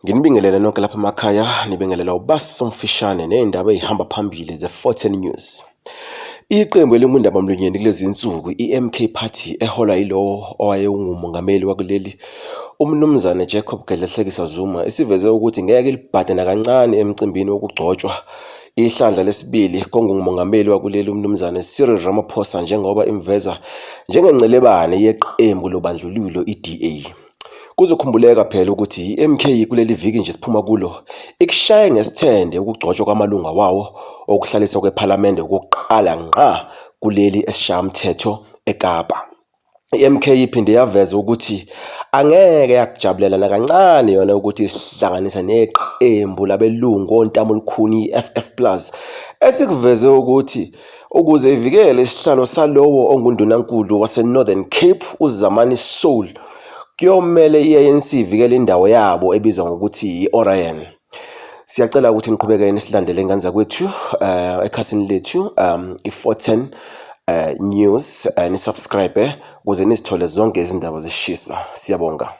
Nginibingelele nonke lapha emakhaya, nibingelela uBaso Mfishane nezindaba ezihamba phambili ze-14 News. Iqembu elingundabamlonyeni kulezi nsuku i-MK Party eholwa yilowo owayengumongameli wakuleli uMnumzane Jacob Gedleyihlekisa Zuma isiveze ukuthi ngeke ilibhade nakancane emcimbini wokugcotshwa ihlandla lesibili kongumongameli wakuleli uMnumzane Cyril Ramaphosa njengoba imveza njengencelebane yeqembu lobandlululo i-DA. Kuzokhumbuleka phela ukuthi i-MK kuleli viki nje siphuma kulo ikushaye ngesithende ukugcotshwa kwamalunga wawo okuhlaliswa kwephalamende okokuqala ngqa kuleli esishayamthetho eKapa. I-MK iphinde yaveza ukuthi angeke yakujabulela nakancane yona ukuthi isihlanganisa neqembu labelungu ontamolukhuni i-FF Plus esikuveze ukuthi ukuze ivikele isihlalo salowo ongundunankulu wase-Northern Cape uZamani Saul kuyomele i-ANC ivikele indawo yabo ebizwa ngokuthi i-Orion. Siyacela ukuthi niqhubeke nisilandele ngane zakwethu ekhasini lethu i-410 News, nisubscribe ukuze nizithole zonke izindaba zishisa. Siyabonga.